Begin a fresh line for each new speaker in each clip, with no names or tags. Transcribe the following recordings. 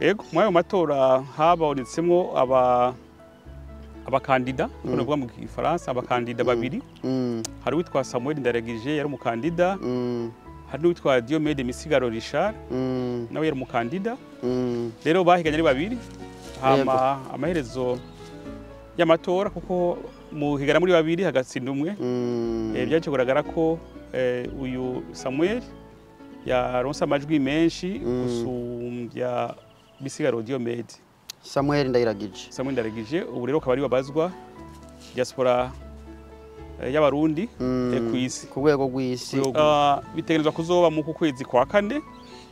Ego, muri ayo matora habonetsemwo abakandida, mm. Novuga mu Gifaransa abakandida babiri. Hari uwitwa Samuel Ndaragije yari umukandida, hari n'uwitwa Diomede Misigaro Richard, nawe yari umukandida. Rero bahiganye ari babiri, hama amaherezo y'amatora, kuko muhigana muri babiri hagatsinda umwe, byaje kugaragara ko uyu Samuel yaronse amajwi menshi gusumbya Misigaro Diomede.
Samuel Ndayiragije.
Samuel Ndayiragije ubu rero akaba ari babazwa diaspora y'abarundi ku isi,
ku rwego rw'isi.
Bitegerezwa kuzoba mu kwezi kwa kane,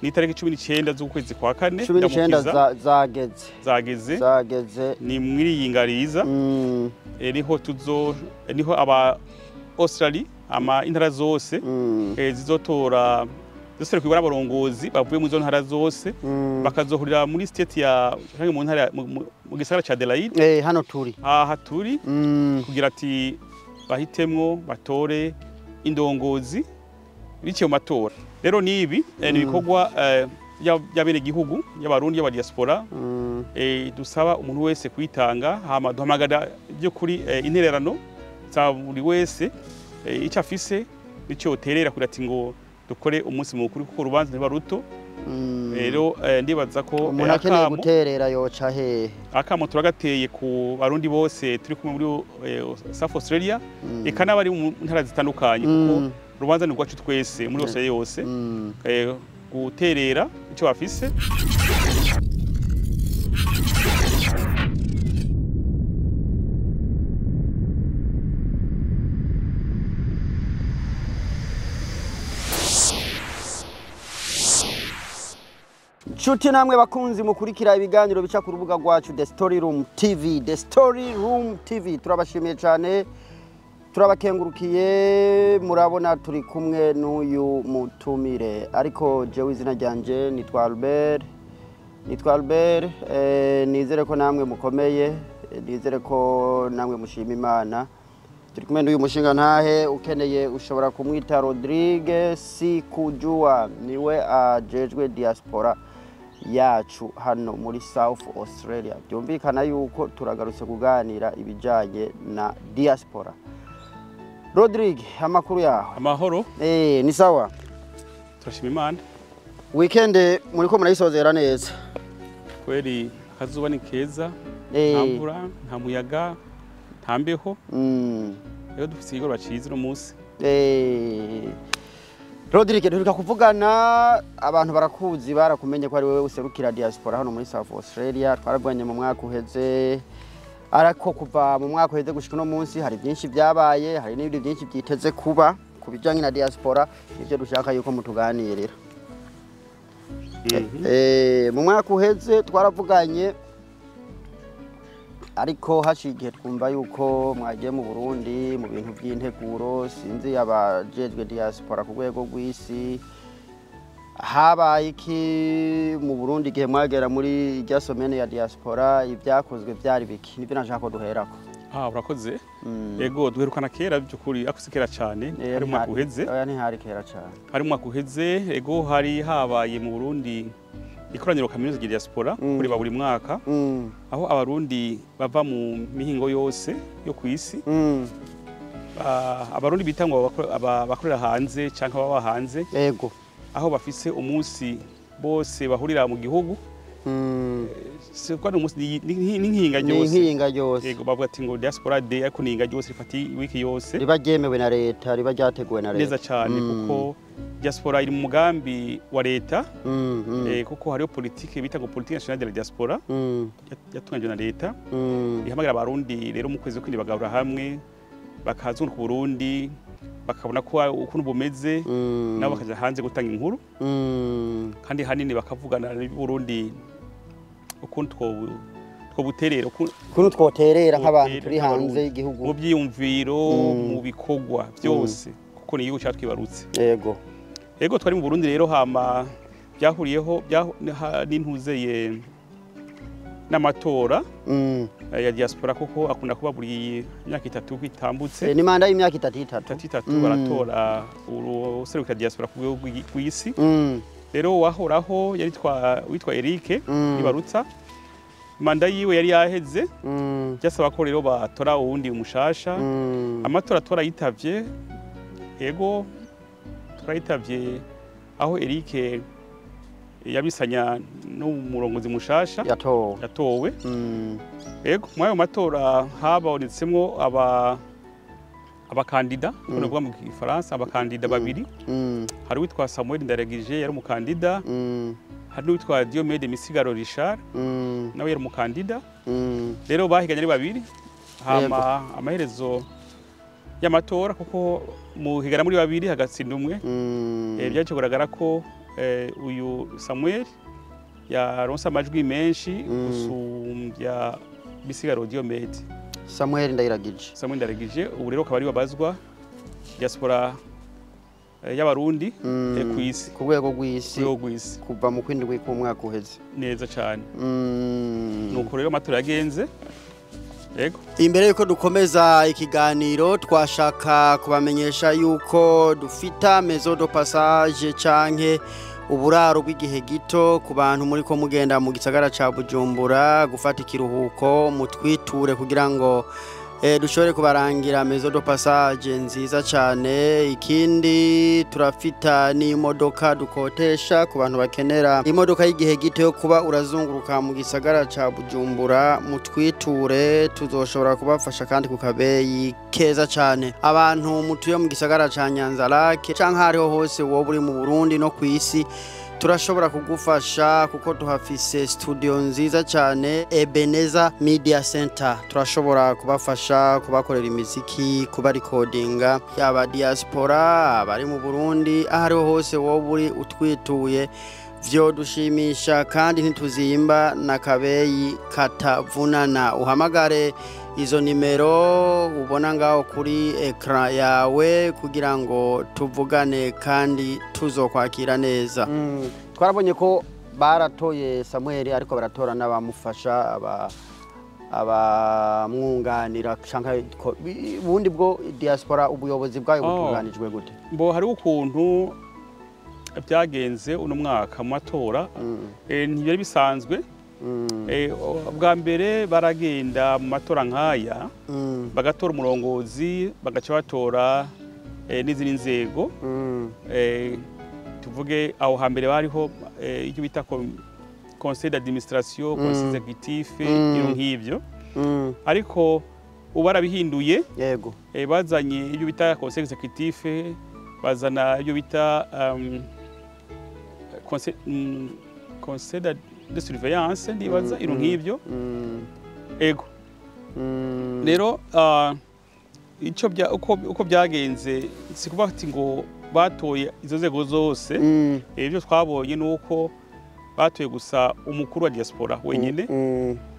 ni itariki 19 z'ukwezi kwa kane.
19 zageze
ni mwiriyingariza. Niho tuzo, niho aba Australia ama intara zose zizotora ziserukirwa n'abarongozi bavuye mu zo ntara zose, bakazohurira muri state ya canke mu ntara mu gisagara ca Adelaide.
Hano turi,
aha turi, kugira ati bahitemwo batore indongozi biciye mu matora. Rero nibi ni ibikorwa y'abenegihugu y'abarundi y'aba diaspora, dusaba umuntu wese kwitanga, hama duhamagara by'ukuri intererano za buri wese, icyo afise nicyo yoterera kugira ati ngo dukore umunsi mukuru, kuko urubanza ntiba ruto. Rero ndibaza ko
umuntu akeneye guterera yoca hehe?
Akamo turagateye ku barundi bose turi kumwe muri South Australia, eka n'abari mu ntara zitandukanye, kuko urubanza ni rwacu twese muri Australia yose, guterera icyo bafise.
Nshuti namwe bakunzi mukurikira ibiganiro bica ku rubuga rwacu The Story Room TV, The Story Room TV, turabashimiye cyane, turabakengurukiye. Murabona turi kumwe n'uyu mutumire, ariko jewe izina ryanje nitwa Albert, nitwa Albert. Nizere ko namwe mukomeye, nizere ko namwe mushima Imana. Turi kumwe n'uyu mushinga ntahe, ukeneye ushobora kumwita Rodrigue Sikujua, niwe ajejwe diaspora yacu hano muri South Australia. Byumvikana yuko turagarutse kuganira ibijanye na diaspora. Rodrigue, amakuru yawe?
Amahoro.
Ni sawa?
Turashima Imana.
Weekend muriko murayisozera neza?
Kweli akazuba ni keza, nta mvura, nta muyaga, nta mbeho. Rero dufise igorwa ciza no munsi.
Rodrigue, duheruka kuvugana, abantu barakuzi, barakumenye ko ari wewe userukira diaspora hano muri South Australia. Twaravuganye mu mwaka uheze, ariko kuva mu mwaka uheze gushika uno munsi hari byinshi byabaye, hari n'ibindi byinshi byiteze kuba ku bijanye na diaspora, nivyo dushaka yuko mutuganirira. Mu mwaka uheze twaravuganye, ariko haciye igihe twumva yuko mwagiye mu Burundi mu bintu by'integuro, sinzi abajejwe diaspora ku rwego rw'isi. Habaye iki mu Burundi igihe mwagera muri irya somene ya diaspora? Ibyakozwe byari biki? Nibyo nashaka ko duherako.
Urakoze. Ego, duherukana kera by'ukuri, ariko si kera cyane, hari umwaka uheze.
Oya, ntihari kera cyane.
Hari umwaka uheze, ego, hari habaye mu Burundi ikoraniro kaminuza rya diaspora kuri buri mwaka, aho abarundi bava mu mihingo yose yo ku isi, abarundi bita ngo abakorera hanze canke baba hanze,
ego,
aho bafise umunsi bose bahurira mu gihugu. Siko ari umunsi, ni nkinga ryose,
ni nkinga ryose.
Yego, bavuga ati ngo diaspora day, ariko ni nkinga ryose rifati wiki yose,
riba ryemewe na leta, riba ryateguwe na leta
neza cyane, kuko diaspora iri mu mugambi wa leta. Kuko hariho politike bita ngo politique nationale de la diaspora, yatunganyijwe na leta, ihamagara abarundi rero mu kwezi kw'indwi bagahura hamwe, bakazunguruka Burundi, bakabona ko ukuntu bumeze, nabo bakaja hanze gutanga inkuru, kandi hanini bakavugana n'Burundi ukuntu twobuterera,
ukuntu twoterera nk'abantu turi hanze y'igihugu,
mu byiyumviro, mu bikorwa byose, kuko ni igihugu cyatwibarutse.
Yego.
Ego, twari mu Burundi rero, hama byahuriyeho n'intuzeye n'amatora ya diaspora, kuko akunda kuba buri myaka itatu kwitambutse.
Ni manda y'imyaka itatu itatu.
Itatu baratora uruserukira diaspora ku rwego rw'isi. Rero wahoraho yari witwa Eric Nibarutsa, manda yiwe yari yaheze, byasaba ko rero batora uwundi umushasha. Amatora twarayitavye, ego twarayitavye, aho Eric yabisanya n'umurongozi mushasha
yatowe.
Yatowe. Ego, muri ayo matora habonetsemwo abakandida, ko navuga mu Gifaransa, abakandida babiri. Hari uwitwa Samuel Ndaragije yari umukandida, hari n'uwitwa Diomede Misigaro Richard, nawe yari umukandida. Rero bahiganye ari babiri, hama amaherezo y'amatora, kuko muhigana muri babiri hagatsinda umwe, byaje kugaragara ko uyu Samuel yaronse amajwi menshi gusumbya Misigaro Diomede.
Samuel Ndayiragije.
Samuel Ndaragije ubu rero akaba ari wabazwa diaspora y'Abarundi ku isi.
Ku rwego rw'isi.
Ku rwego rw'isi.
Kuva mu kwindwi k'umwaka uheze.
Neza cyane. Nuko rero amatora yagenze. Yego.
Imbere yuko dukomeza ikiganiro, twashaka kubamenyesha yuko dufita maison de passage canke uburaro bw'igihe gito ku bantu muri ko mugenda mu gisagara ca Bujumbura gufata ikiruhuko, mutwiture kugira ngo dushobore kubarangira maison de passage nziza cyane. Ikindi, turafita n'imodoka dukotesha ku bantu bakenera imodoka y'igihe gito yo kuba urazunguruka mu gisagara ca Bujumbura. Mutwiture, tuzoshobora kubafasha kandi ku kabeyi keza cyane. Abantu mutuye mu gisagara ca Nyanza-Lac canke hariho hose wowe uri mu Burundi no ku isi, turashobora kugufasha kuko tuhafise studio nziza cyane, Ebeneza Media Center. Turashobora kubafasha kubakorera imiziki, kubarikodinga, yaba diaspora, abari mu Burundi, aho ariho hose wowe uri utwituye vyo dushimisha, kandi ntituzimba na kabeyi katavunana. Uhamagare izo nimero ubona ngaho kuri écran yawe kugira ngo tuvugane kandi tuzokwakira neza. Twarabonye ko baratoye Samuel, ariko baratora n'abamufasha, abamwunganira canke ubundi bwo diaspora, ubuyobozi bwayo butunganijwe gute?
Mbo hariho ukuntu byagenze uno mwaka mu matora, ntibyari bisanzwe. Bwa mbere baragenda mu matora nk'aya, bagatora umurongozi, bagaca batora n'izindi nzego. Tuvuge aho hambere bariho icyo bita conseil d'administration, conseil exécutif, ibintu nk'ibyo. Ariko ubu barabihinduye. Bazanye ibyo bita conseil exécutif, bazana ibyo bita conseil de surveillance, ndibaza, ibintu nk'ibyo. Ego. Rero icyo uko byagenze, si kuvuga ati ngo batoye izo nzego zose. Ibyo twabonye ni uko batoye gusa umukuru wa diaspora wenyine,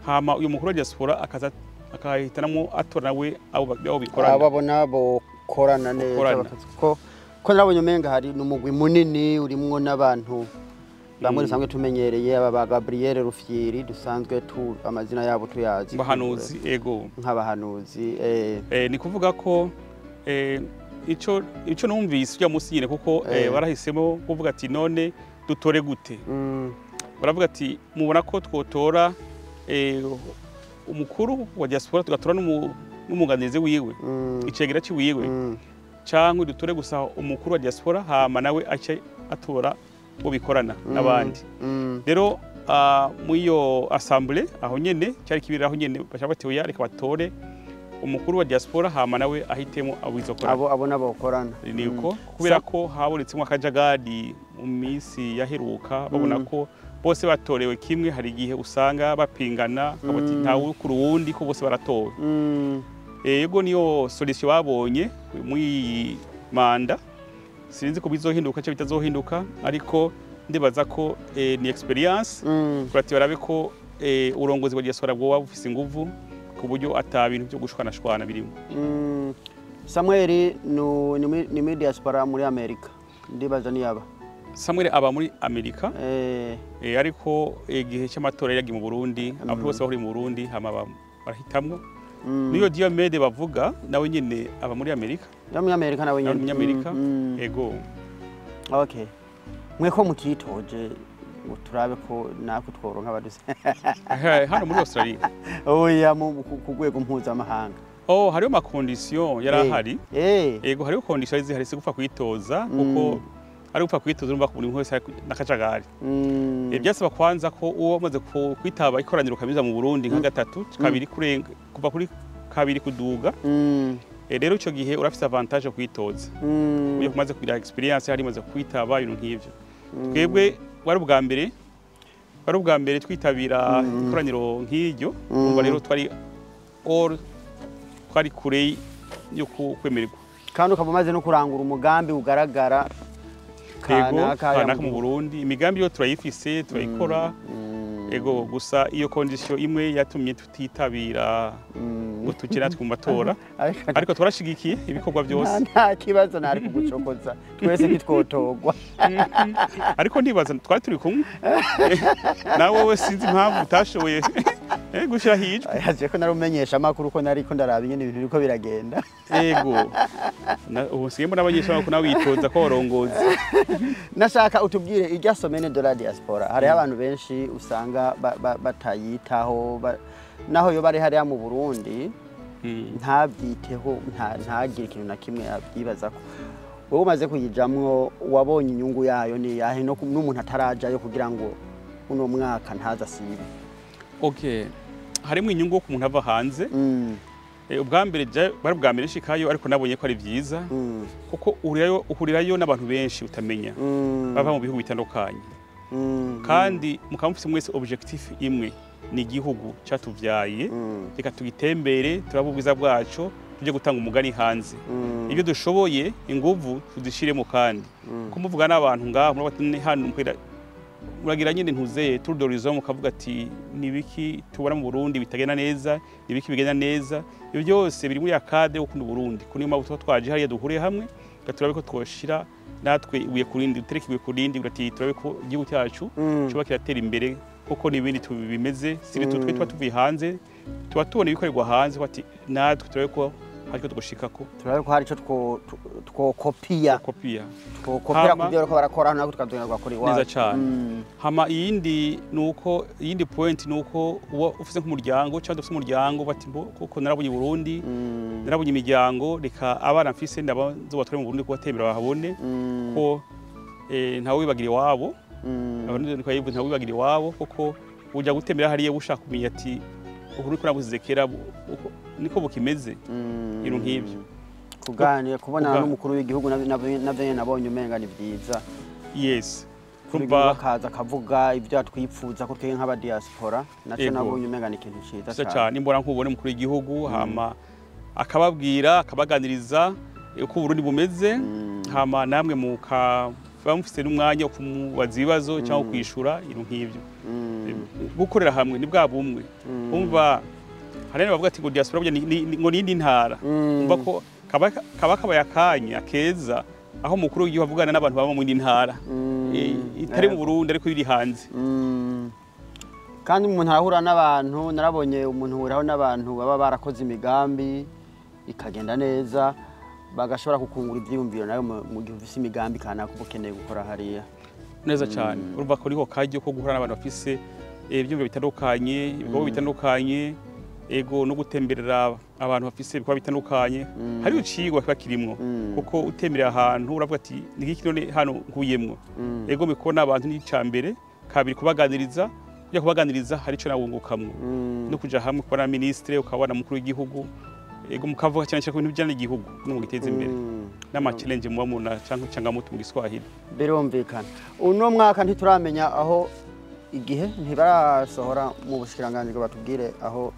hama uyu mukuru wa diaspora akaza akahitanamo atora nawe abo bikorana.
Abo babona bokorana neza.
Bokorana.
Ko nabonye umenga hari n'umugwi munini urimwo n'abantu bamwe dusanzwe tumenyereye, aba ba Gabriel Rufyiri dusanzwe tu amazina yabo tuyazi.
Abahanuzi, ego.
Nk'abahanuzi.
Ni kuvuga ko ico numvise ujya munsi nyine, kuko barahisemo kuvuga ati: "None dutore gute?" Baravuga ati: "Mubona ko twotora umukuru wa diaspora, tugatora n'umwunganizi wiwe, icegera ciwiwe, canke dutore gusa umukuru wa diaspora, hama nawe ace atora uwo bikorana n'abandi?" Rero muri iyo assemblée aho nyene cyari kibiri, aho nyene baca bati: "Oya, reka batore umukuru wa diaspora, hama nawe ahitemo abo bizokorana."
Abo nabo bakorana.
Niko, kubera ko habonetsemo akajagari mu minsi yaheruka, babona ko bose batorewe kimwe, hari igihe usanga bapingana, bakavuga ati ntawe kuri uwundi, ko bose baratowe. Ego, niyo solution babonye muri iyi manda. Sinzi ko bizohinduka cyangwa bitazohinduka, ariko ndibaza ko ni expérience, kurati barabe ko uburongozi bwa diaspora bwoba bufise inguvu ku buryo ata bintu byo gushwanashwana birimo.
Samuel ni muri diaspora muri Amerika, ndibaza niyaba.
Samuel aba muri Amerika, ariko igihe cy'amatora yagiye mu Burundi, abantu bose bahuri mu Burundi, hama barahitamwo. Niyo Diomede bavuga nawe nyine aba muri Amerika.
Yo muri Amerika nawe
Nawe
nyene.
Umunyamerika. Ego.
Okay. Mwe ko mutitoje ngo turabe ko natwe tworonka abaduse
Hano muri Australia?
Oya, ku rwego mpuzamahanga.
Oh, hariho ama conditions yari ahari. Ego, hariho conditions zihari, si gupfa kwitoza, kuko ari gupfa kwitoza urumva ko buri muntu wese ari n'akajagari. Byasaba kwanza ko uwo umaze kwitaba ikoraniro kaminuza mu Burundi nka gatatu, kabiri, kurenga, kuva kuri kabiri kuduga. Rero ico gihe urafise avantage yo kwitoza, uyo umaze kugira expérience, hari umaze kwitaba ibintu nk'ivyo. Twebwe wari ubwa mbere twitabira ikoraniro nk'iryo. Urumva rero twari all twari kure yo kwemererwa.
Kandi ukaba umaze no kurangura umugambi ugaragara
Ego.
kanaka
Kanaka mu Burundi, imigambi yo turayifise, turayikora. Ego, gusa iyo condition imwe yatumye tutitabira ngo tuje natwe mu matora, ariko twarashigikiye ibikorwa byose.
Nta kibazo, ntari kugucokoza, twese ntitwotogwa.
Ariko ndibaza twari turi kumwe nawe, wowe sinzi impamvu utashoboye gushyiraho ijwi.
Yaje ko nari umenyesha amakuru, ko nariko ndaraba ingene ibintu biriko biragenda.
Ego. Ubu nsigaye mbona abanyeshuri nawe witoza ko warongozi.
Nashaka utubwire irya semaine de la diaspora. Hariho abantu benshi usanga batayitaho, naho yo bari hariya mu Burundi ntabyiteho, ntagire ikintu na kimwe abyibazako. Wowe umaze kuyijamwo, wabonye inyungu yayo ni yahe, no n'umuntu atarajayo kugira ngo uno mwaka ntaza asibe?
Okay, harimo inyungu ku muntu ava hanze. Ubwa mbere bari ubwa mbere nshikayo, ariko nabonye ko ari byiza kuko uhurirayo n'abantu benshi utamenya, bava mu bihugu bitandukanye, kandi mukaba mufise mwese objectif imwe: ni igihugu cyatuvyaye, reka tugitembere, turabe ubwiza bwaco, tujye gutanga umugani hanze. Ibyo dushoboye, inguvu tuzishiremo, kandi ko muvuga n'abantu ngaho muravuga ati, "Ni hano muragira nyine ntuzeye tour d'horizon", mukavuga ati nibiki tubona mu Burundi bitagenda neza, nibiki bigenda neza. Ibyo byose biri muri ya cadre yo gukunda Burundi. Ko niyo mpamvu tuba twaje hariya, duhuriye hamwe, turabe ko twoshira natwe ibuye ku rindi, dutereke ibuye ku rindi, ati turabe ko igihugu cyacu coba kiratera imbere, kuko n'ibindi tubimeze si twe tuba tuvuye hanze, tuba tubona ibikorerwa hanze, ko ati natwe turabe ko hariko tugushikako.
Turabe ko hari ico twokopiya.
Kopiya.
Twokopera ku byo bariko barakora hano, natwe tukagenda tugakora iwacu.
Neza cane. Hama iyindi nuko, iyindi point nuko uba ufise nk'umuryango cyangwa ufise umuryango, bati mbo kuko narabonye Burundi, narabonye imiryango, reka abana mfise ndaba nzobatware mu Burundi kubatembera bahabone, ko ntawe wibagira iwabo. Abarundi niko yivuze, ntawe wibagira iwabo, kuko ujya gutembera hariya ushaka kumenya ati ubu niko nabuzize kera, niko bukimeze, ibintu nk'ibyo.
Kuganira, kubonana n'umukuru w'igihugu navyo nyene nabonye umenga ni vyiza. Umukuru w'igihugu akaza akavuga ibyo atwipfuza ko twebwe nk'abadiaspora, naco nabonye umenga ni ikintu ciza.
Cyiza cyane, imbona nkubone umukuru w'igihugu, hama akababwira, akabaganiriza uko Uburundi bumeze, hama namwe mukaba mufise n'umwanya wo kumubaza ibibazo cyangwa kwishura, ibintu nk'ibyo. Gukorera hamwe ni bwa bumwe. Umva, hari n'abavuga ati ngo diaspora burya ngo ni indi ntara. Umva ko kaba kabaye akanya keza aho umukuru w'igihugu avugana n'abantu baba mu yindi ntara itari mu Burundi ariko iri hanze.
Kandi umuntu arahura n'abantu, narabonye umuntu uhuraho n'abantu baba barakoze imigambi ikagenda neza, bagashobora kukungura ivyiyumviro nawe mu gihe ufise imigambi kanaka uba ukeneye gukora hariya.
Neza cyane. Urumva ko ariho karyo ko guhura n'abantu bafise ibyumviro bitandukanye, ibikorwa bitandukanye, ego, no gutemberera abantu bafise ibikorwa bitandukanye. Hariho icigwa kiba kirimwo, kuko utemberera ahantu uravuga ati ni iki none hano nkuyemwo? Ego, mikubona abantu ni icambere, kabiri kubaganiriza, ujya kubaganiriza hari ico nawungukamwo, no kuja hamwe kubona ministre, ukabona mukuru w'igihugu, ego, mukavuga cyane cyane ku bintu bijyana n'igihugu no mu giteza imbere n'ama challenge muba muna canke changamoto mu Giswahili.
Birumvikana. Uno mwaka ntituramenya aho igihe, ntibarasohora mu bushikiranganji ngo batubwire aho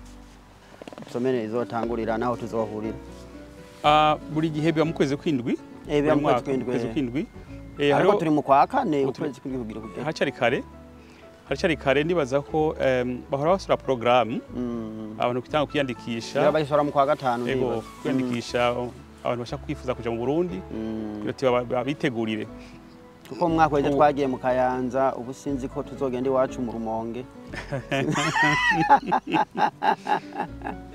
semaine izotangurira naho tuzohurira.
Ah, buri gihe biba mu kwezi kw'indwi.
Biba mu
Buri
kwezi
mwaka,
kw'indwi.
Kwezi kw'indwi.
Ariko turi mu kwa kane,
Ubu
ukwezi kw'indwi kugira kugera.
Hacari kare, haracyari kare. Ndibaza ko bahora basura porogaramu abantu kwitanga kwiyandikisha.
Bayisohora mu kwa gatanu,
Ego,
ndibaza.
kwiyandikisha abantu bashaka kwifuza kuja mu Burundi, kugira ati babitegurire.
Kuko mu mwaka weze twagiye mu Kayanza, ubu sinzi ko tuzogenda iwacu mu Rumonge.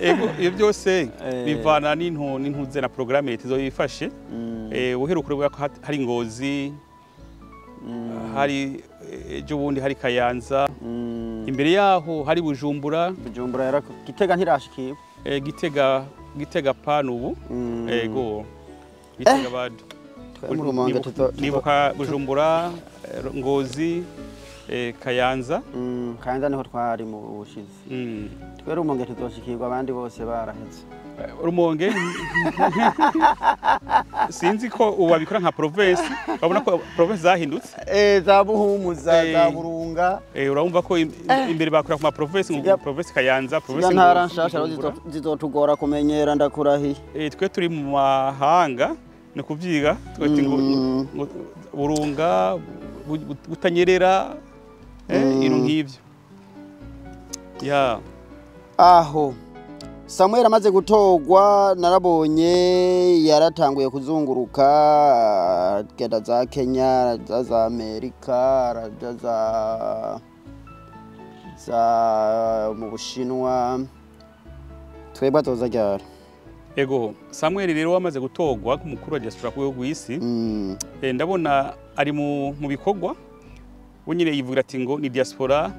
Ego, iyo byose bivana n'intuze na porogaramu leta izoba ifashe. Uheruka uravuga ko hari Ngozi, Hari ejo bundi hari Kayanza, imbere yaho hari Bujumbura.
Bujumbura yarako, Gitega ntirashikiwe.
Gitega pana ubu. Ego, Gitega bado.
Twe mu Rumonge
Nibuka Bujumbura, Ngozi, Kayanza.
Kayanza niho twari mu bushize. Twe Rumonge tuzoshikirwa abandi bose baraheze.
Rumonge sinzi ko ubu babikora nka province, babona ko province zahindutse.
Za Buhumuza, za Burunga.
Urumva ko imbere bakora ku ma province, ngo province Kayanza, province
Ziriya ntara
Ngozi,
nshasha rero
Bujumbura.
Zizotugora kumenyera, ndakurahiye.
Twe turi mu mahanga ni ukuvyiga twete ngo ngo Burunga, Butanyerera, ibintu nk'ivyo ya.
Aho Samuel amaze gutorwa, narabonye yaratanguye kuzunguruka, agenda za Kenya, araja za Amerika, araja za mu Bushinwa. Twebwe azoza ryari?
Ego, Samuel rero wamaze gutorwa nk'umukuru wa diaspora ku rwego rw'isi, ndabona ari mu bikorwa. We nyine yivugira ati ngo ni diaspora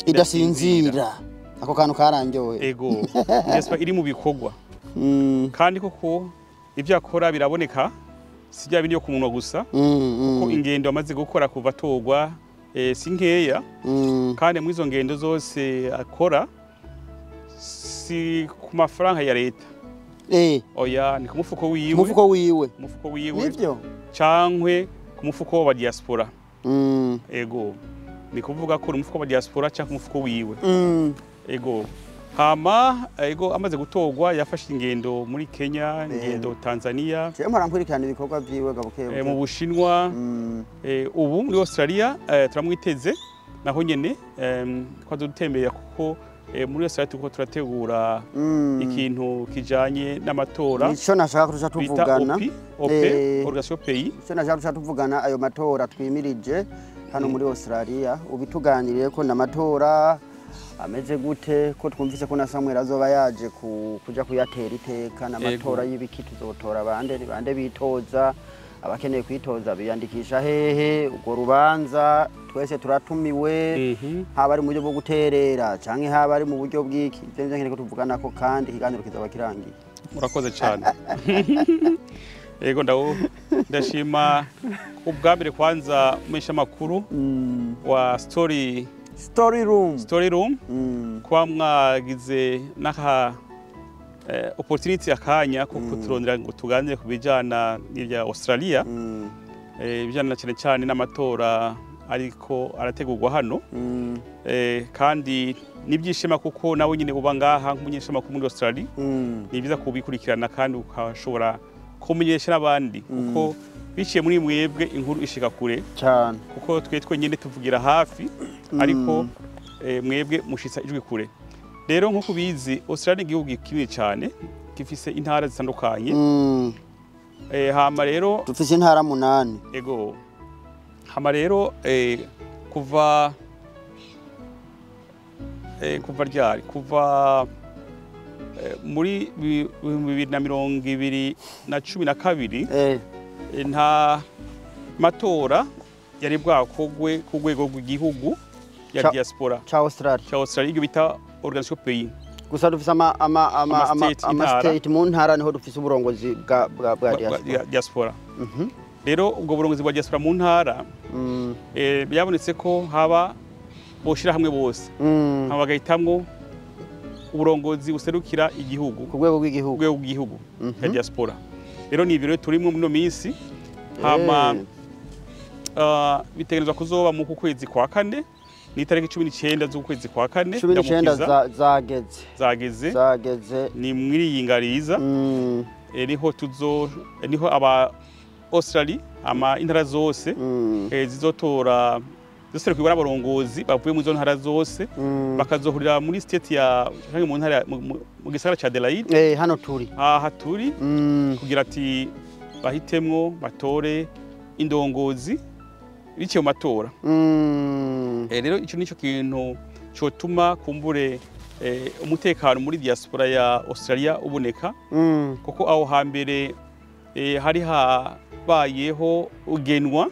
idasinzira. Ako kantu karandyoheye.
Ego, diaspora iri mu bikorwa. Kandi koko ibyo akora biraboneka, si bya bindi byo ku munwa gusa, ko ingendo amaze gukora kuva atorwa si nkeya. Kandi muri izo ngendo zose akora si ku mafaranga ya leta. Oya, ni ku mufuko wiwe.
Umufuko wiwe.
Ku mufuko wiwe.
Nivyo.
Cankwe ku mufuko wa diaspora. Ego, ni kuvuga ko umufuko wa diaspora cyangwa umufuko wiwe. Ego, hama ego, amaze gutorwa yafashe ingendo muri Kenya, ingendo Tanzania,
Jewe mpora nkurikirana ibikorwa vyiwe gabuke.
Mu Bushinwa, ubu muri Australia turamwiteze naho nyene ko azodutemberera, kuko muri Australia turiko turategura ikintu kijanye n'amatora
Nico nashaka kurusha
bita
tuvugana.
OP, Organisation Pays.
Nico nashaka kurusha tuvugana, ayo matora twimirije hano muri Australia, ubituganiriye ko n'amatora ameze gute, ko twumvise ko na Samuel azoba yaje kuja kuyatera iteka. N'amatora y'ibiki? Tuzotora bande? Ni bande bitoza? Abakeneye kwitoza biyandikisha hehe? Urwo rubanza twese turatumiwe, haba ari mu buryo bwo guterera canke haba ari mu buryo bw'iki? Ivyo nivyo nkeneye ko tuvuganako, kandi ikiganiro kizaba kirangiye.
Murakoze cyane. Yego, ndawo ndashima ubwa mbere kwanza umesha makuru wa story
Story Room.
Story Room, kuba mwagize n'aka opportunity, akanya ko kuturondera ngo tuganire ku bijana n'ibya Australia, ibijana cyane cyane n'amatora ariko arategurwa hano. Kandi nibyishema kuko nawe nyine uba ngaha nk'umunyeshamakuru muri Australia, ni byiza kubikurikirana kandi ukashobora kumenyesha n'abandi, kuko biciye muri mwebwe inkuru ishika kure.
Cyane.
Kuko twe twenyine tuvugira hafi, ariko mwebwe mushitsa ijwi kure. Rero nk'uko ubizi, Australia ni igihugu kinini cyane gifise intara zitandukanye. Hama rero
Dufise intara 8.
Ego, hama rero kuva ryari, kuva muri 2020 na 12, nta matora yari bwakogwe ku rwego rw'igihugu ya diaspora
ca Australia.
Ca Australia, ibyo bita Organisation Pays.
Gusa dufise ama
Ama state,
ama
intara.
state, mu ntara niho dufise uburongozi bwa diaspora.
Diaspora. Rero ubwo burongozi bwa diaspora mu ntara, byabonetse ko haba boshira hamwe bose, hama bagahitamwo uburongozi buserukira igihugu
ku rwego rw'igihugu.
Ku rwego rw'igihugu ya diaspora. Rero ni ibyo rero turimo muri ino minsi. Hama bitegerezwa kuzoba mu kwezi kwa kane, ni itariki 19 z'ukwezi kwa kane.
19.
Ndamukiza.
Zageze.
Zageze.
Zageze.
Ni muri iyi ngariza. Niho tuzo niho aba Australia, ama intara zose zizotora, ziserukirwa n'abarongozi bavuye mu izo ntara zose, bakazohurira muri state ya canke mu ntara mu gisagara ca Adelaide.
Hano turi.
Aha turi, kugira ati bahitemwo, batore indongozi biciye mu matora. Rero ico nico kintu cotuma kumbure umutekano muri diaspora ya Australia uboneka, kuko aho hambere hari habayeho ugenwa.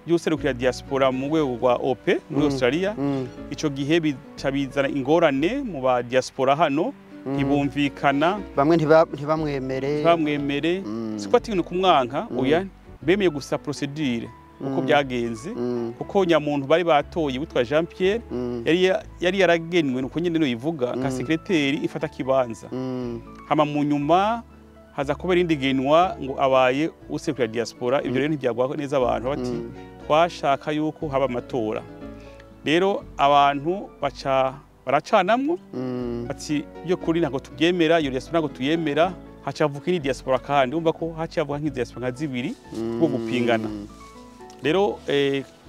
y'userukira diaspora mu rwego rwa OP muri Australia. Ico gihe bica bizana ingorane mu ba diaspora hano, ntibumvikana.
Bamwe ntibamwemere.
Ntibamwemere. Siko ati kumwanka, oya, bemeye gusa procedure uko byagenze, kuko nyamuntu bari batoye witwa Jean Pierre yari yaragenwe nuko nyene no yivuga nka secrétaire ifata kibanza. Hama mu nyuma haza kubera indi genwa ngo abaye userukira diaspora. Ibyo rero ntibyagwa neza abantu, bati twashaka yuko haba amatora. Rero abantu baca baracanamwo, ati byo kuri ntabwo tubyemera, iyo diaspora ntabwo tuyemera. Hacavuka indi diaspora, kandi umva ko hacavuka nk'idiaspora nka zibiri bwo gupingana. Rero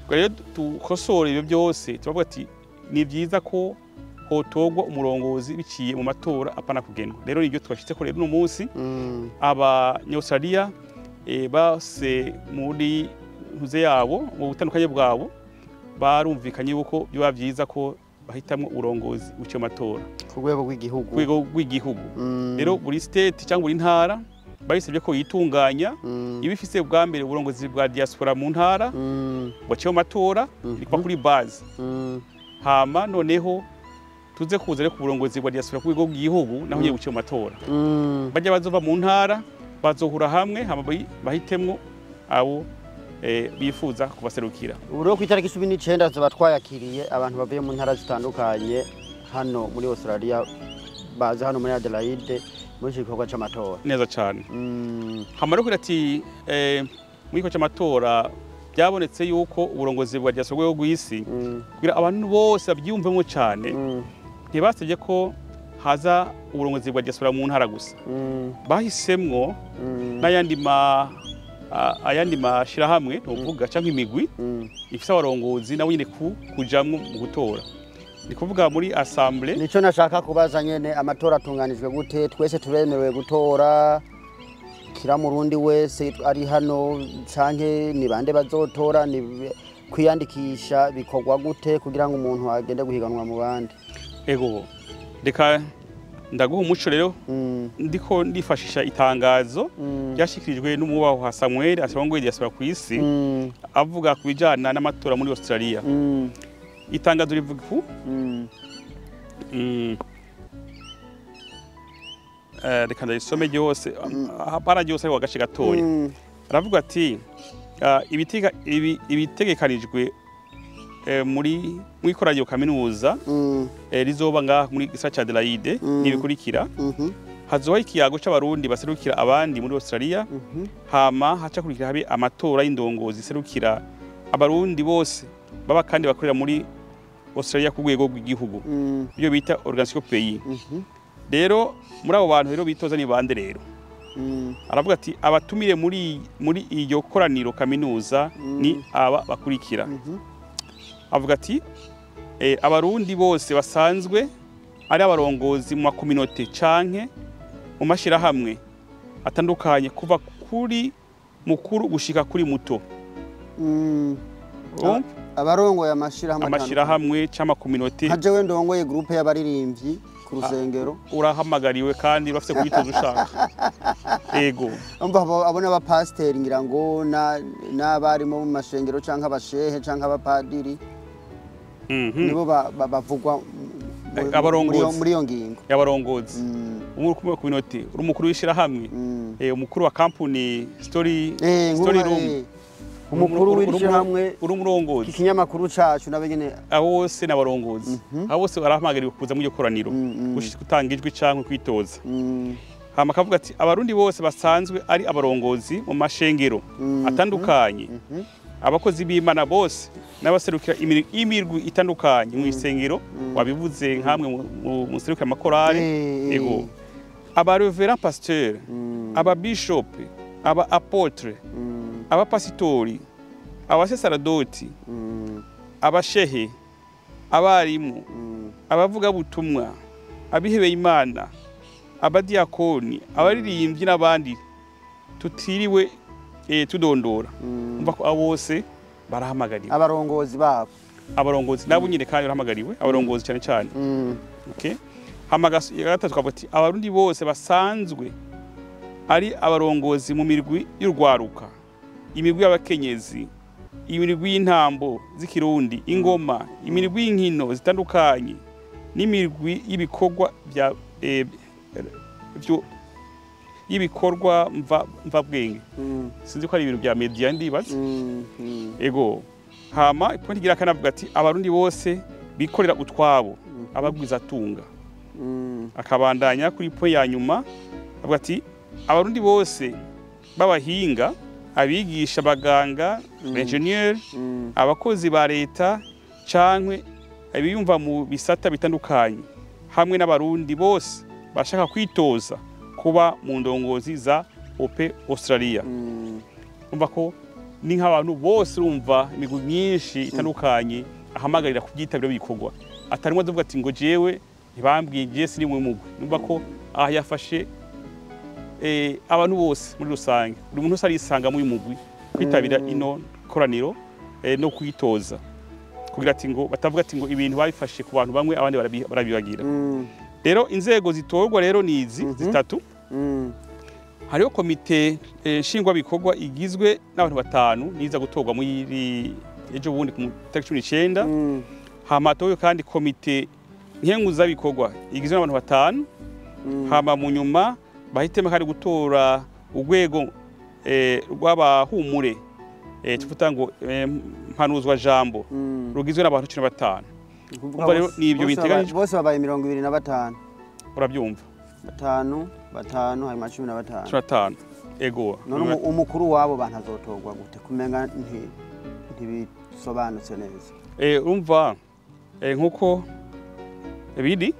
rero tukosora ibyo byose, turavuga ati ni byiza ko hotogwa umurongozi biciye mu matora, apana kugenwa. Rero nibyo twashitse ko rero uno munsi abanya-Australia base muri ntuze yabo mu butandukanye bwabo barumvikanye yuko biba byiza ko bahitamwo uburongozi buciye mu matora
ku rwego rw'igihugu.
Ku rwego rw'igihugu. Rero buri state cyangwa buri ntara bayisabye ko yitunganya, iba ifise bwa mbere uburongozi bwa diaspora mu ntara buciye mu matora, bikuva kuri base. Hama noneho tuze kuza rero ku burongozi bwa diaspora ku rwego rw'igihugu, naho nyine buciye mu matora. Bajya bazova mu ntara bazohura hamwe, hama bahitemwo abo bifuza kubaserukira.
Ubu rero ku itariki 19 tuba twayakiriye abantu bavuye mu ntara zitandukanye hano muri Australia, baza hano muri Adelaide muri iki gikorwa c'amatora.
Neza cyane. Hama rero ati muri iko c'amatora byabonetse yuko uburongozi bwa diaspora rw'isi, kugira abantu bose babyiyumvemo cyane, ntibasabye ko haza uburongozi bwa diaspora mu ntara gusa, bahisemwo n'ayandi ma ayandi mashirahamwe novuga cyangwa imigwi ifise abarongozi nabo nyine kujamwo mu gutora, ni kuvuga muri assemblée.
Nico nashaka kubaza nyene, amatora atunganijwe gute? Twese turemerewe gutora, kira murundi wese ari hano, canke ni bande bazotora? Ni kwiyandikisha bikorwa gute kugira ngo umuntu agende guhiganwa mu bandi?
Ego, reka ndaguha umuco rero. Ndiko ndifashisha itangazo ryashikirijwe n'umwubahwa Samuel arongoye diaspora ku isi, avuga ku bijana n'amatora muri Australia. Itangazo rivuga ku reka ndarisome ryose, hapana ryose, ariko agace gatoya. Aravuga ati ibitegekanijwe muri mw'ikoraniro kaminuza rizoba ngaha muri gisagara ca Adelaide nibikurikira: hazoba ikiyago c'abarundi baserukira abandi muri Australia, hama haca kurikira habe amatora y'indongozi iserukira abarundi bose baba kandi bakorera muri Australia ku rwego rw'igihugu, ibyo bita organisation pays. Rero muri abo bantu rero bitoza ni bande rero? Aravuga ati abatumire muri iryo koraniro kaminuza ni aba bakurikira. Avuga ati abarundi bose basanzwe ari abarongozi mu makominote canke mu mashirahamwe atandukanye, kuva kuri mukuru gushika kuri muto. Urumva?
Abarongoye amashirahamwe.
Amashirahamwe c'amakominote.
Nka jewe ndongoye groupe y'abaririmbyi ku rusengero.
Urahamagariwe kandi urafise kubitoza ushaka, ego.
Umva, abo n'abapasiteri ngira ngo n'abarimu mu mashengero canke abashehe canke abapadiri, nibo bavugwa
Abarongozi.
muri iyo ngingo.
Y'abarongozi, umukuru wa communauté, uri umukuru w'ishirahamwe, umukuru wa company story story room,
umukuru w'ishirahamwe,
uri umurongozi,
ikinyamakuru cacu nabe nyene.
Abo bose n'abarongozi, abo bose barahamagariwe kuza muri iryo koraniro, gutanga ijwi canke kwitoza. Hama akavuga ati abarundi bose basanzwe ari abarongozi mu mashengero atandukanye, abakozi b'Imana bose n'abaserukira imirwi itandukanye mu isengero, wabivuze nkamwe muserukira amakorali, ego, aba reverend pasteur, aba bishop, aba apôtre, abapasitori, abasasaradoti, abashehe, abarimu, abavugabutumwa, abihebeye Imana, abadiyakoni, abaririmbyi n'abandi tutiriwe tudondora. Umva ko abo bose barahamagariwe.
Abarongozi babo.
Abarongozi nabo nyine kandi barahamagariwe, abarongozi cyane cyane. Okay, hama gatatu twavuga ati abarundi bose basanzwe ari abarongozi mu mirwi y'urwaruka, imigwi y'abakenyezi, Imirwi y'intambo z'ikirundi, ingoma, imirwi y'inkino zitandukanye n'imirwi y'ibikorwa bya y'ibikorwa mvabwenge. Sinzi ko ari ibintu bya media, ndibaza. Ego. Hama point igira kane avuga ati abarundi bose bikorera utwabo, abagwizatunga. Akabandanya kuri point ya nyuma avuga ati abarundi bose b'abahinga, abigisha, abaganga, engineer, abakozi ba leta cankwe abiyumva mu bisata bitandukanye, hamwe n'abarundi bose bashaka kwitoza kuba mu ndongozi za OP Australia. Umva ko ni nk'abantu bose, urumva imigwi myinshi itandukanye ahamagarira kubyitabira bikorwa, atarimo avuga ati ngo jewe ntibambwiye, je siri mu mugwi. Numva ko aha yafashe abantu bose muri rusange, buri muntu wese arisanga muri mugwi kwitabira ino koraniro no kwitoza, kugira ati ngo batavuga ati ngo ibintu babifashe ku bantu bamwe, abandi barabibagira. Rero inzego zitorwa rero ni izi zitatu. Hariho komite nshingwabikorwa igizwe n'abantu batanu, niza gutorwa muri ejo bundi ku tariki 19. Hama hatowe kandi komite nkenguzabikorwa igizwe n'abantu batanu. Hama mu nyuma bahitemo kandi gutora urwego rw'abahumure, tuvuga ngo mpanuzwa jambo, rugizwe n'abantu 15.
Ukuvuga
Umva rero ni ibyo
bose
biteganyijwe.
Bose babaye 25.
Urabyumva.
Batanu batanu, hanyuma 15.
15, ego.
None umukuru wabo bantu azotorwa gute? Kumenga ntibisobanutse neza.
Urumva nkuko biri,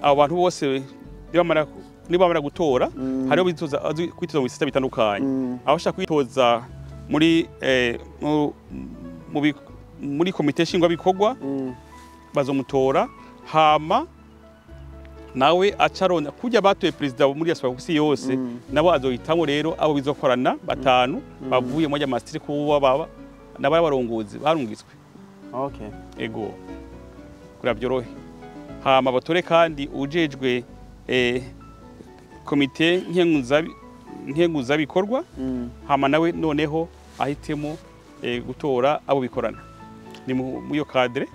abo bantu bose nibamara gutora, hariho bitoza kwitoza mu bisata bitandukanye. Aho ushaka kwitoza muri muri komite nshingwabikorwa, bazomutora, hama nawe acaronda kurya batoye perezida muri diaspora ku isi yose. Nabo azohitamo rero abo bizokorana batanu bavuye muri amasitiri, kuba baba nabo abarongozi barungitswe. Ego, kugira byorohe. Hama batore kandi ujejwe komite nkenguzabikorwa. Hama nawe noneho ahitemo gutora abo bikorana, ni mu iyo cadre.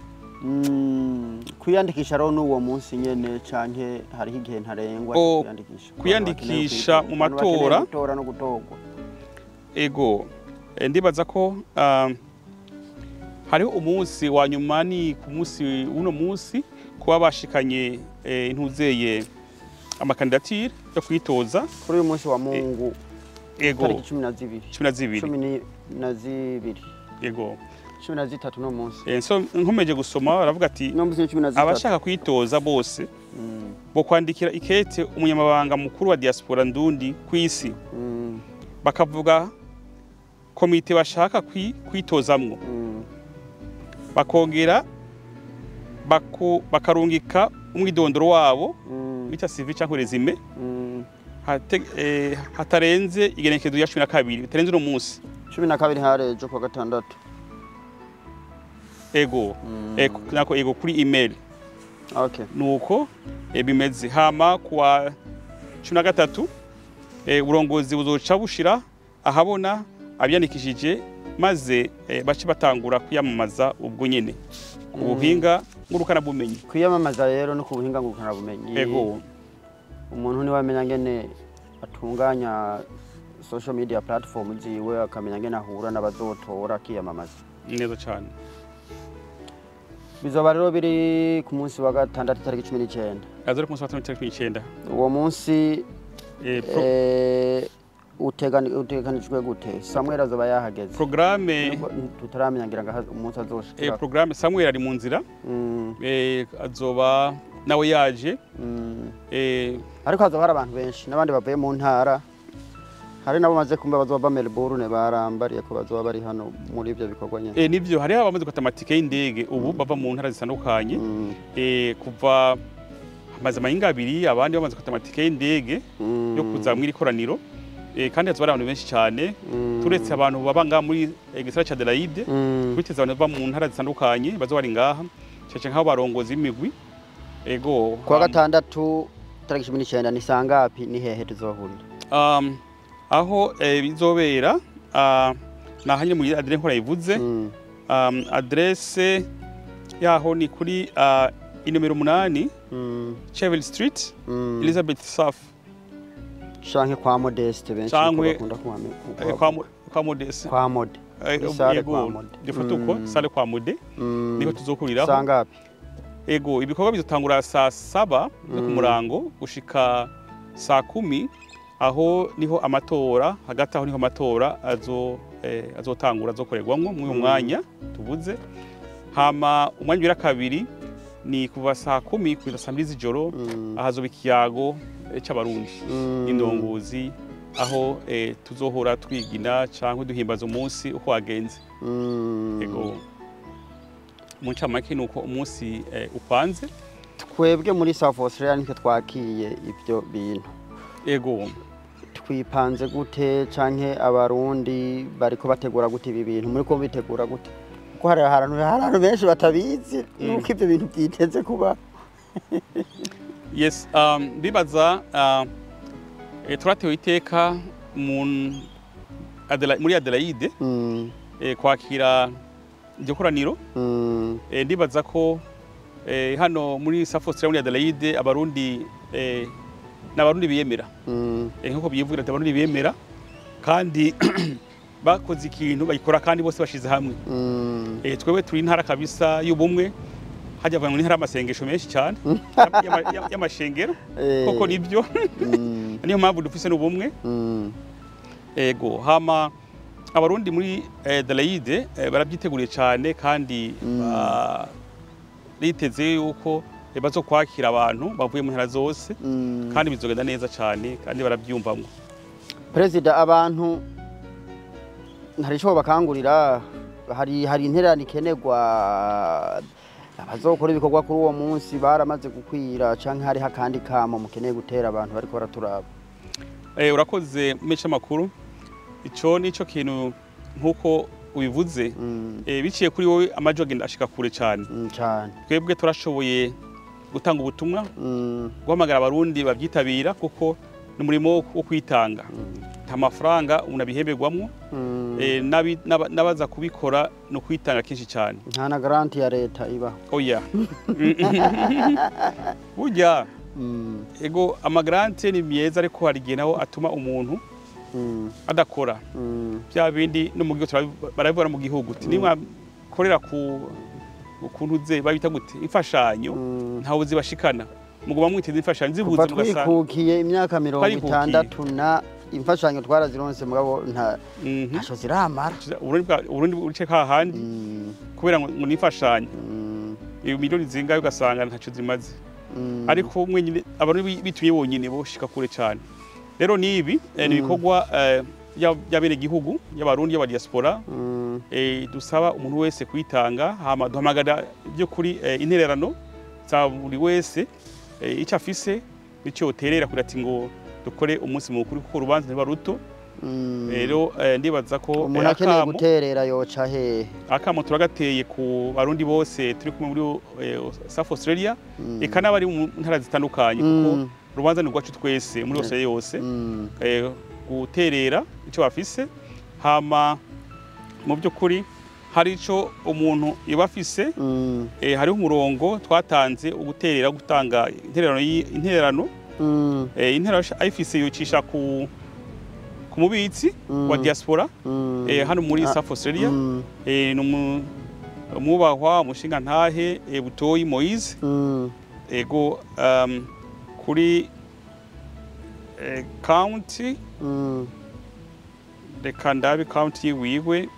Kwiyandikisha rero n'uwo munsi nyene, canke hariho igihe ntarengwa cyo kwiyandikisha?
Kwiyandikisha mu
Abantu bakeneye
matora.
gutora no gutorwa.
Ego, ndibaza ko hariho umunsi wa nyuma, ni ku munsi w'uno munsi, kuba bashikanye intuzeye amakandidatire yo kwitoza.
Kuri uyu munsi wa Mungu,
Ego.
tariki 12.
12.
12.
Ego.
13 no munsi.
So nkomeje gusoma, baravuga ati
no munsi ni 13.
Abashaka kwitoza bose bo kwandikira ikete umunyamabanga mukuru wa diaspora ndundi kw'isi, bakavuga komite bashaka kwitozamwo, bakongera bakarungika umwidondoro wabo, bita CV cyangwa résumé, hatarenze igenekerezo rya 12, bitarenze uno munsi.
12 hari ejo kuwa gatandatu.
Ego. Nako ego, kuri email. Nuko bimeze. Hama kuwa 13, uburongozi buzoca bushira ahabona abiyandikishije, maze bace batangura kwiyamamaza ubwo nyene ku buhinga ngurukanabumenyi.
Kwiyamamaza rero no ku buhinga ngurukanabumenyi.
Ego.
Umuntu niwe amenya ngene atunganya social media platform ziwe, akamenya ngene ahura n'abazotora, akiyamamaza.
Neza cyane.
Bizoba rero biri ku munsi wa gatandatu, tariki 19.
Azori ku munsi wa gatandatu, tariki 19.
Uwo munsi uteganijwe gute? Samuel azoba yahageze?
Programme
Nubwo tutaramenya, ngira ngo umunsi azoshikira.
Programme, Samuel ari mu nzira. Azoba nawe yaje.
Ariko hazoba hari abantu benshi n'abandi bavuye mu ntara, hari nabo maze kumva bazoba Melbourne, barambariye ko bazoba bari hano muri ibyo bikorwa nyene.
Nivyo, hariho abamaze gufata amatike y'indege ubu bava mu ntara zitandukanye. Kuva hamaze amahinga abiri, abandi bamaze gufata amatike y'indege yo kuza mw'iri koraniro. Kandi hazoba hari abantu benshi cyane, turetse abantu baba ngaha muri gisagara ca Adelaide, twiteze abantu bava mu ntara zitandukanye bazoba bari ngaha, cece nk'abo barongozi b'imigwi. Ego.
Kuwa gatandatu tariki 19 ni saa ngapi, ni hehe tuzohurira?
Aho bizobera, Nahanye muri Adelaide nkora yivuze. Adresse yaho ni kuri inomero 8 Chevel Street, Elizabeth South.
Canke kwa Modeste, benshi bakunda
kwa Modeste.
Kwa Mode.
Yego, dufate uko sale kwa Mode niho tuzokuriraho.
Sangapi?
Ego, ibikorwa bizotangura saa 7 zo ku murango gushika saa 10, aho niho amatora, hagati aho niho amatora azotangura azokorerwamwo muri uyu mwanya tuvuze. Hama umwanya wa kabiri ni kuva saa 10 kugeza saa 2 z'ijoro, ahazoba ikiyago c'abarundi n'indongozi, aho tuzohora twigina canke duhimbaza umunsi uko wagenze. Ego, mu ncamake nuko umunsi upanze.
Twebwe muri South Australia nitwe twakiye ivyo bintu.
Ego.
Twipanze gute canke abarundi bariko bategura gute ibi bintu? Muri ko bitegura gute? Kuko hari ahantu benshi batabizi nuko ivyo bintu byiteze kuba.
Yes, bibaza turatewe iteka muri Adelaide kwakira iryo koraniro. Ndibaza ko hano muri South Australia muri Adelaide abarundi n'abarundi biyemera, nkuko bivugira ati abarundi biyemera kandi bakoze ikintu bayikora kandi bose bashize hamwe. Twebwe turi intara kabisa y'ubumwe, hajya avuga ngo intara amasengesho menshi cyane y'amashengero, koko nibyo niyo mpamvu dufise n'ubumwe. Ego, hama abarundi muri Adelaide barabyiteguriye cyane kandi biteze yuko bazo kwakira abantu bavuye mu ntara zose, kandi bizogenda neza cyane kandi barabyumvamwo.
President, abantu hari ico bakangurira, hari intererano ikenerwa, abazokora ibikorwa kuri uwo munsi baramaze gukwira, canke hari hakandi kamo mukeneye gutera abantu bariko baraturaba?
Urakoze mesha makuru. Ico nico kintu nkuko ubivuze, biciye kuri wowe amajo agenda ashika kure cyane. Twebwe turashoboye gutanga ubutumwa, guhamagara abarundi babyitabira, kuko ni umurimo wo kwitanga. Nta mafaranga umuntu abihemberwamwo, n'abaza kubikora no kwitanga kenshi cyane.
Nta na grant ya leta ibaho.
Oya. Burya ego amagrante ni meza, ariko hari igihe naho atuma umuntu adakora bya bindi no mu gihugu barabibona mu gihugu uti nimwa korera ku ukuntu ze babita gute imfashanyo, ntawe zibashikana, muguma mwiteze imfashanyo zibuze
mugasanga twikukiye imyaka 60 na imfashanyo twarazironse, mugabo ntaco ziramara.
Urundi uce ka handi kubera ngo nifashanyo iyo miliyoni zingayo ugasanga ntaco zimaze. Ariko mwenyine abantu bituye bonyine boshika kure cyane. Rero nibi ni ibikorwa y'abene gihugu y'abarundi y'aba diaspora, dusaba umuntu wese kwitanga, hama duhamagara byo kuri intererano za buri wese icyo afise nicyo yoterera kugira ati ngo dukore umunsi mukuru, kuko urubanza ntiba ruto. Rero ndibaza ko
umuntu akeneye guterera yoca hehe?
Akamo turagateye ku barundi bose turi kumwe muri South Australia, eka n'abari mu ntara zitandukanye, kuko urubanza ni rwacu twese muri Australia yose, guterera icyo bafise. Hama mu by'ukuri hari ico umuntu yoba afise, hariho umurongo twatanze uguterera gutanga intererano intererano ayifise yocisha ku mubitsi wa diaspora hano muri South Australia, ni umwubahwa umushinga ntahe Butoyi Moise. Ego, kuri county, reka ndabe county yiwiwe,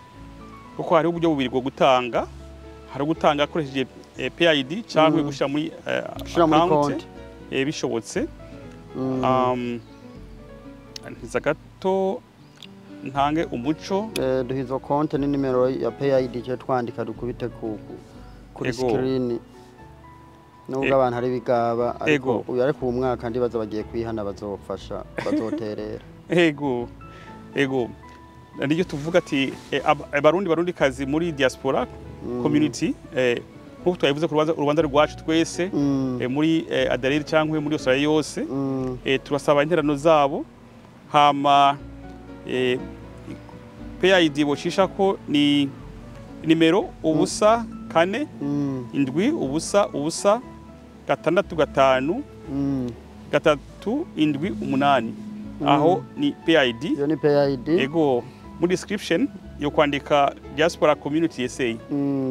kuko hari uburyo bubiri bwo gutanga, hari gutanga akoresheje PID cyangwa gushira muri account bishobotse. Ntiza gato ntange umuco,
duhizo konte ni nimero ya PID cyo twandika dukubite kuri screen, nubwo abantu ari bigaba, ariko uyu ariko uyu mwaka ndibaza bagiye kwihana bazofasha bazoterera.
Ego, ego niryo tuvuga ati abarundi kazi muri diaspora community, nkuko twabivuze ku rubanza rwacu twese muri Adelaide cyangwa muri Australia yose, turasaba interano zabo. Hama PayID bocisha ko ni nimero 0 4 7 0 0 6 5 3 7 8. Aho ni PayID.
Iyo ni PayID.
Ego, muri description yo kwandika Diaspora Community SA.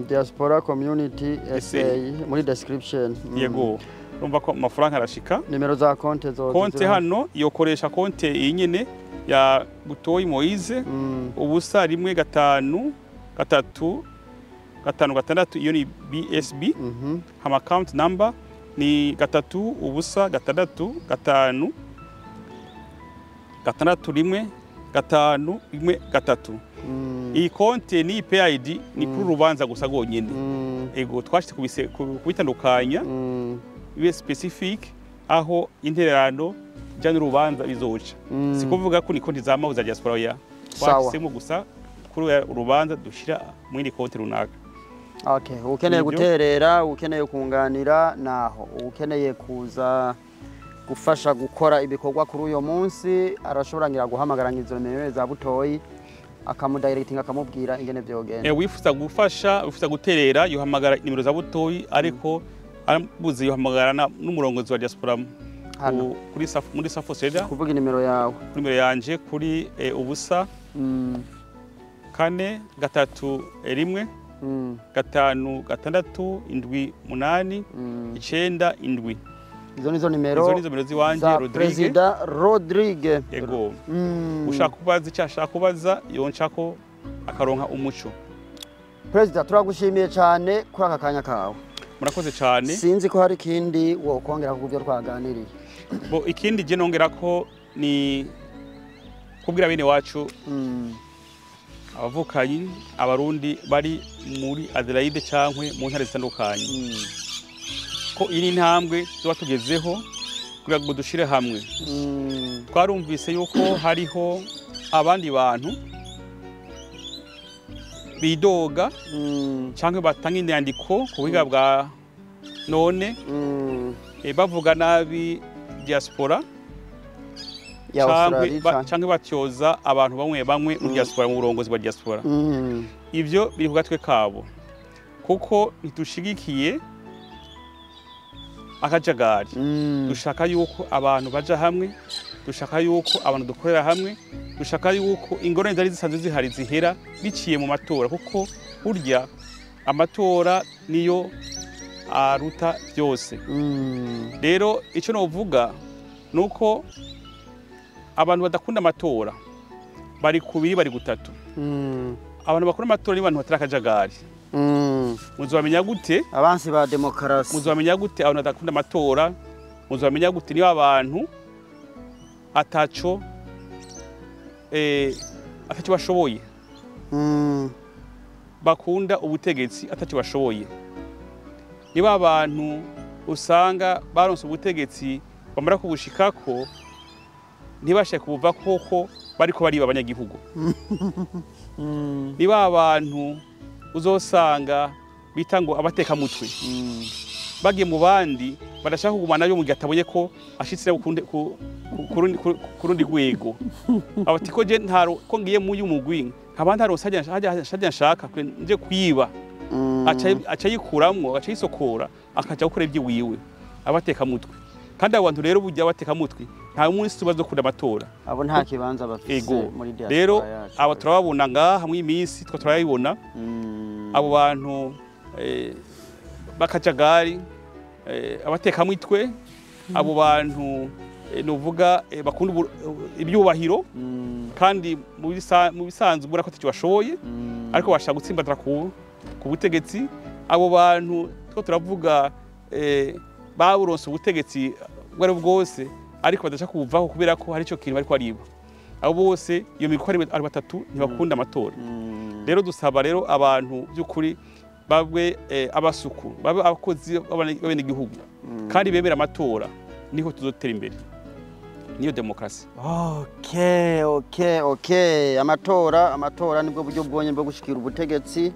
Diaspora Community SA muri description.
Yego, urumva ko amafaranga arashika.
Nimero za konte zo
konte hano yokoresha konte iyi nyene ya Butoyi Moise 0 1 5 3 5 6, iyo ni BSB. Hama account number ni 3 0 6 5 6 1 5 1 3. Iyi konte ni PayID ni kuri urubanza gusa gonyene. Ego, twashite kubitandukanya ibe specific aho intererano jana urubanza bizoca. Si kuvuga ko ni konti za mahu za diaspora ya twahisemo gusa kuri urubanza dushira muri konti runaka.
Okay, ukeneye guterera, ukeneye kunganira naho, ukeneye kuza gufasha gukora ibikorwa kuri uyo munsi arashobora ngira guhamagara ngizo nimero za Butoyi akamudirecting akamubwira ingene vyogenda.
Wifuza gufasha, wifuza guterera, yohamagara nimero za Butoyi, ariko arambuze yohamagara n'umurongozi wa diaspora kuri muri Safo Seda.
Kuvuga nimero yawe.
Nimero yanje kuri 0 4 3 1 5 6 7 8 9 7.
Izo nizo nimero.
Izo nizo nimero ziwanje Rodrigue.
President Rodrigue.
Yego. Ushaka kubaza icyo ashaka kubaza yoncako akaronka umuco.
President, turagushimiye cyane kuri aka kanya kawe.
Murakoze cyane.
Sinzi ko hari ikindi wokongera ku byo twaganiriye.
Bo ikindi je nongera ko ni kubwira bene wacu abavukanyi abarundi bari muri Adelaide cankwe mu ntare zitandukanye. Ko iri ntambwe tuba tugezeho kugira ngo dushire hamwe. Twarumvise yuko hariho abandi bantu bidoga canke batanga inyandiko ku buhinga bwa none bavuga nabi diaspora canke batyoza abantu bamwe bamwe mu diaspora, mu burongozi bwa diaspora. Ivyo biri ku gatwe kabo kuko ntitushigikiye akajagari. Dushaka yuko abantu baja hamwe, dushaka yuko abantu dukorera hamwe, dushaka yuko ingorane zari zisanzwe zihari zihera biciye mu matora, kuko burya amatora niyo aruta byose. Rero icyo novuga nuko abantu badakunda amatora bari kubiri bari gutatu. Abantu bakunda amatora ni abantu batari akajagari. Muzobamenya gute?
Abansi ba demokarasi.
Muzobamenya gute abantu badakunda amatora? Muzobamenya gute niba abantu ataco ataco bashoboye? Bakunda ubutegetsi ataco bashoboye. Niba abantu usanga baronse ubutegetsi bamara kubushikako ntibashe kubuva koko bariko bariba abanyagihugu. Niba abantu uzosanga bita ngo abateka mutwe bagiye mu bandi badashaka kugumana yo mu gihe atabonye ko ashitse kurundi rwego. Abati ko je ntaro ko ngiye mu y'umugwi nkaba ntaronse hajya nshaka nje kwiba, aca yikuramwo aca yisokora akaja gukora ibyo wiwe abateka mutwe. Kandi abantu rero burya abateka mutwe nta munsi tubazo kunda amatora,
abo nta kibanza bafise muri diaspora.
Rero abo turababona ngaha mu iminsi twa turabibona abo bantu bakajagari abateka mwitwe, abo bantu novuga bakunda ibyubahiro kandi mu bisanzwe ubura ko atacyo bashoboye ariko bashaka gutsimbatara ku butegetsi. Abo bantu two turavuga baburonse ubutegetsi bwari bwose ariko badashaka kubuvaho kubera ko hari ico kintu bariko ariba. Abo bose iyo mikoro ari batatu ntibakunda amatora. Rero dusaba rero abantu by'ukuri babwe abasuku babe abakozi b'abenegihugu kandi bemera amatora, niho tuzotera imbere, niyo demokrasi.
Okay. Amatora nibwo buryo bwonye bwo gushikira ubutegetsi.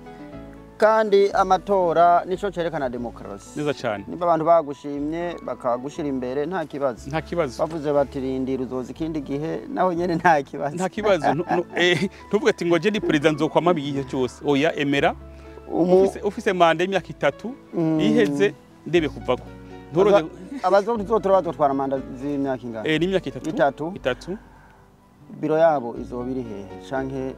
Kandi amatora nico cerekana demokarasi.
Neza cyane.
Niba abantu bagushimye bakagushira imbere, nta kibazo.
Nta kibazo.
Bavuze bati rindira uzoza ikindi gihe, naho nyene nta kibazo.
Nta kibazo. Ntuvuge ati ngo je ndi perezida nzokwama igihe cyose. Oya, emera. Ufise manda y'imyaka 3, iheze ndebe kuvako. Nturoze.
Abazotora bazotwara manda z'imyaka ingana?
N'imyaka 3.
3.
3.
Biro yabo izoba iri hehe canke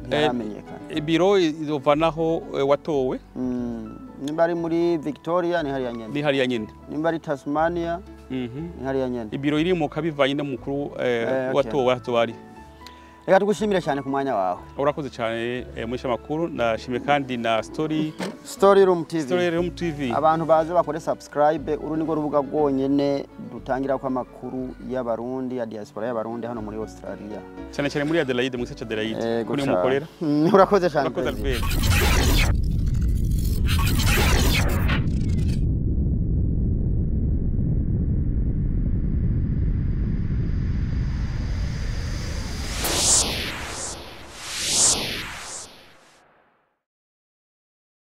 ntiramenyekana?
Biro izovanaho watowe.
Nimba ari muri Victoria ni hariya nyene.
Ni hariya nyene.
Nimba ari Tasmania ni hariya nyene.
Ibiro iri mu kabivanye n'umukuru watowe azoba ari.
Reka tugushimire cyane ku mwanya wawe.
Urakoze cyane muhisha makuru, ndashimye kandi na Story
Story Room TV.
Story Room TV.
Abantu baze bakore subscribe, uru nirwo rubuga rwonyene dutangira ko amakuru y'Abarundi, ya diaspora y'Abarundi hano muri Australia.
Cyane cyane muri Adelaide, mu gice ca Adelaide.
Yego
kuri
cane.
mukorera.
Urakoze cyane.
Urakoze.
President.
Albert.